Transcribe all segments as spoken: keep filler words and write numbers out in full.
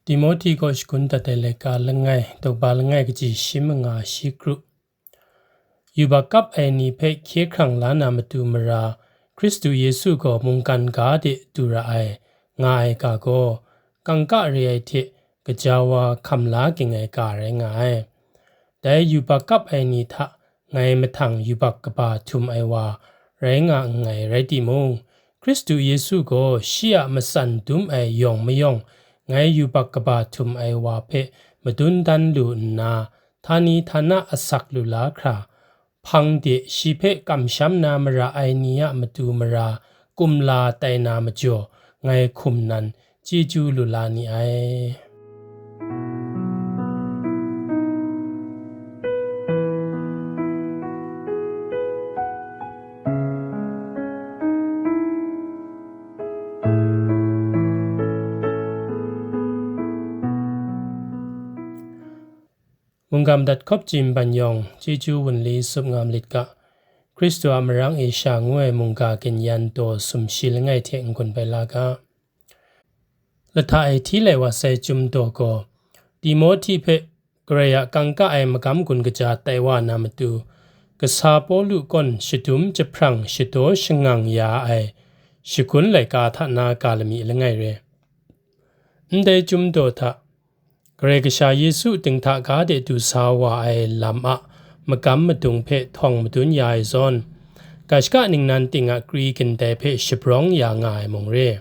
Timohti kaw shagun dat ai laika langai, daw ba langai kaji shi manga shi kru. Yubak kap ai ni hpe hkye hkrang la na matu mara, Hkristu Yesu gaw mungkan ga de du ra ai, nga ai ga gaw, kangka re ai hte gaja wa hkam la ging ai ga rai nga ai. Dai yubak kap ai ni hta ngai mahtang yubak kaba htum ai wa rai nga nngai rai timung, Hkristu Yesu gaw shi a matsan dum ai yawng mayawng ngai yubak kaba htum ai wa hpe madun dan lu nna, htani htana asak lu la hkra, hpang de shi hpe kamsham na mara ai ni a matu mara kumla tai na majaw, ngai hkum nan chyeju lu la ni ai. Mungga madat hkawp chyi ban yawng, chyeju wunli tsup nga malit ga. Hkristu a marang e sha ngu ai mungga ginyan daw sumshi langai hte n-gun bai la ga. Lahta e hti lai wa sai chyum daw gaw, Timohti hpe Karai a kangka ai magam gun kaja tai wa na matu, kasa Pawlu kawn shadum jahprang shadaw shangang ya ai shagun laika hta na ga lami langai re. Ndai chyum daw hta, Karai Kasha Yesu dinghta ga de du sa wa ai lam a magam madung hpe htawng madun ya ai zawn, ga shaka ningnan ting a kri gindai hpe shabrawng ya nga ai mung re.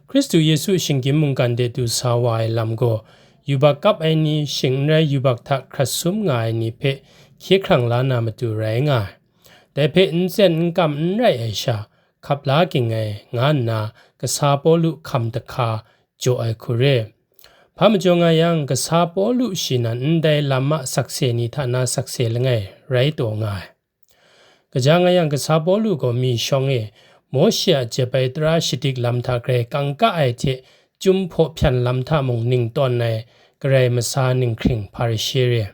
Hkristu Yesu shinggyim mungkan de du sa wa ai lam gaw, yubak kap ai ni, shing n rai yubak hta hkrat sum nga ai ni hpe hkye hkrang la na matu rai nga ai. Dai hpe n tsen n kam n rai ai sha, hkap la ging ai, nga nna kasa Pawlu hkam dahka jaw ai hku re. Hpa majaw nga yang, kasa Pawlu shi nan ndai lam a sakse ni hta na sakse langai rai taw nga ai. Kaja nga yang, kasa Pawlu gaw mi shawng e, Mawshe a jep ai tara shadik lam hta grai kangka ai hte, chyum hpaw hpyan lam hta mung ning tawn ai, Karai masa ninghkring Hparishe re.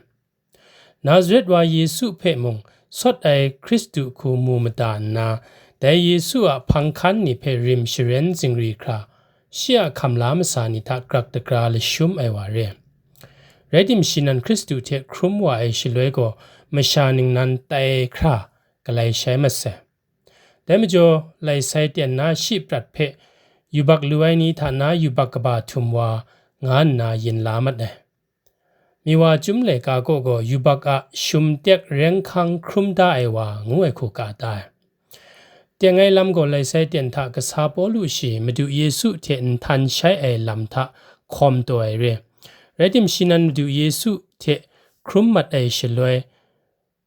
Nazaret wa Yesu hpe mung sawt ai Hkristu hku mu mada nna, dai Yesu a hpang hkan ni hpe rim sharen zingri hkra, shi a hkam la masa ni hta grak dagra lashum ai wa re. Rai tim, shi nan Hkristu hte hkrum wa ai shaloi gaw, masha ningnan tai hkra galai shai mat sai. Dai majaw, lai sai tyen na shi prat hpe yubak lu ai ni hta na yubak kaba htum wa, nga nna yin la mat ai. Miwa chyum laika kaw gaw yubak a shum tek reng hkang hkrum da ai wa ngu ai hku ka da ai. Teng ai lam gaw lai sai tyen hta kasa Pawlu shi Madu Yesu hte nhtan shai ai lam hta hkawm taw ai re. Rai tim, shi nan Madu Yesu hte hkrum mat ai shaloi,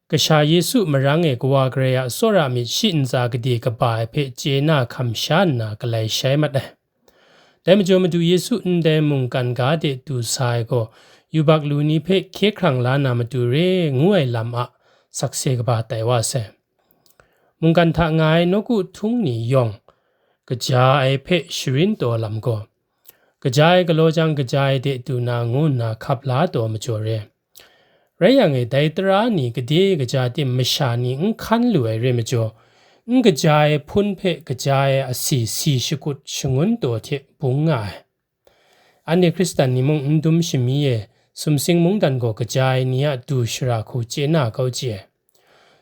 Kasha Yesu marang e Kawa Karai a tsawra myit shi ntsa gade kaba ai hpe chye na hkam sha nna galai shai mat ai. Dai majaw, Madu Yesu ndai mungkan ga de du sa ai gaw, yubak lu ni hpe hkye hkrang la na matu re ngu ai lam a sakse kaba tai wa sai. Mungkan hta nga ai nawku htung ni yawng, kaja ai hpe sharin taw lam gaw, kaja ai galaw jang, kaja ai de du na ngu nna hkap la taw majaw re. Rai yang e, dai tara ni gade kaja tim masha ni n hkan lu ai re majaw, n kaja ai hpun hpe kaja ai asi si shakut shangun taw hte bung nga ai. Anhte Hkristan ni mung n dum shami e, sumsing mungdan gaw kaja ai ni a du shara hku chye na kau chye ai.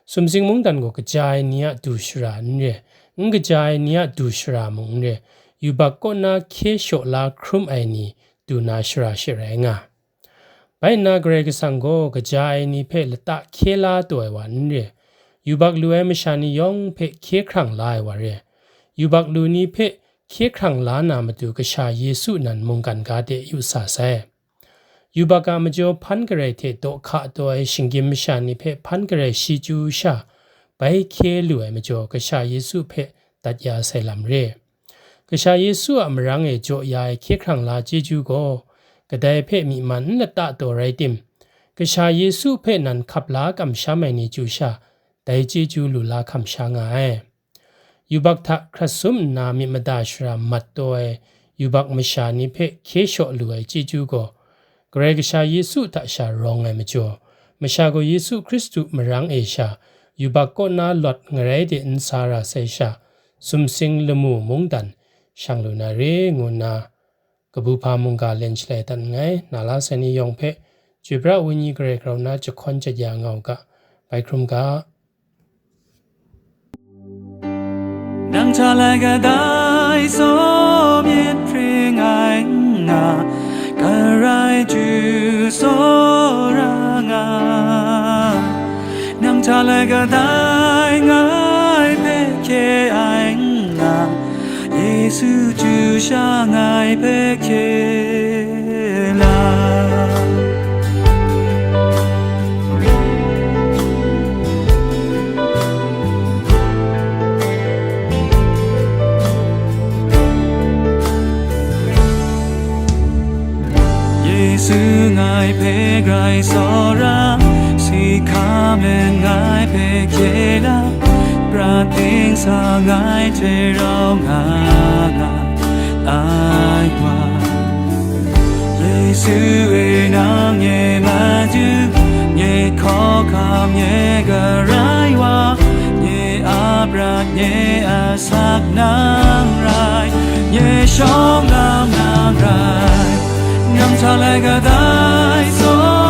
Sumsing mungdan gaw kaja ai ni a du shara n re, n kaja ai ni a du shara mung n re, yubak kaw na hkye shaw la hkrum ai ni du na shara she rai nga. Bai nna Karai Kasang gaw kaja ai ni hpe lata hkye la taw ai wa n re, yubak lu ai masha ni yawng hpe hkye hkrang la ai wa re. Yubak lu ni hpe hkye hkrang la na matu Kasha Yesu nan mungkan ga de yu sa sai. Yubak a majaw hpan garai hte daw hka taw ai shinggyim masha ni hpe hpan garai shi chyu sha, bai hkye lu ai majaw Kasha Yesu hpe dat ya sai lam re. Kasha Yesu a marang e jaw ya ai hkye hkrang la chyeju gaw, kadai hpe myi man n lata taw rai tim, Kasha Yesu hpe nan hkap la kamsham ai ni chyu sha, dai chyeju lu la hkam sha nga ai. Yubak hta hkrat sum nna myit mada shara mat taw ai yubak masha ni hpe hkye shaw lu ai chyeju gaw, Karai Kasha Yesu hta sha rawng ai majaw, masha gaw Yesu Hkristu marang e sha yubak kaw na lawt ngarai de n sa ra sai sha, sumsing lamu mungdan shang lu na re ngu nna, kabu hpa mungga len shalai dat nngai. Na la sai ni yawng hpe Chyoi pra ai Wenyi Karai Kasang na jahkawn jat ya nga u ga, ngai hkrum ga. Nang hta lai kadai saw myit hpring ai nga, Karai Ju tsawra nga. Nang hta lai kadai ngai hpe hkye ai nga, Yesu Ju sha ngai hpe hkye la. Yesu ngai hpe grai tsawra, si hkam ngai hpe hkye la, prat ting sa ngai hte rau nga nga ai wa. Yesu e, nang nye Madu, nye hkawhkam, nye Karai Wa, nye a prat, nye asak nang rai, nye shawng lam nang rai, nang hta lai kadai saw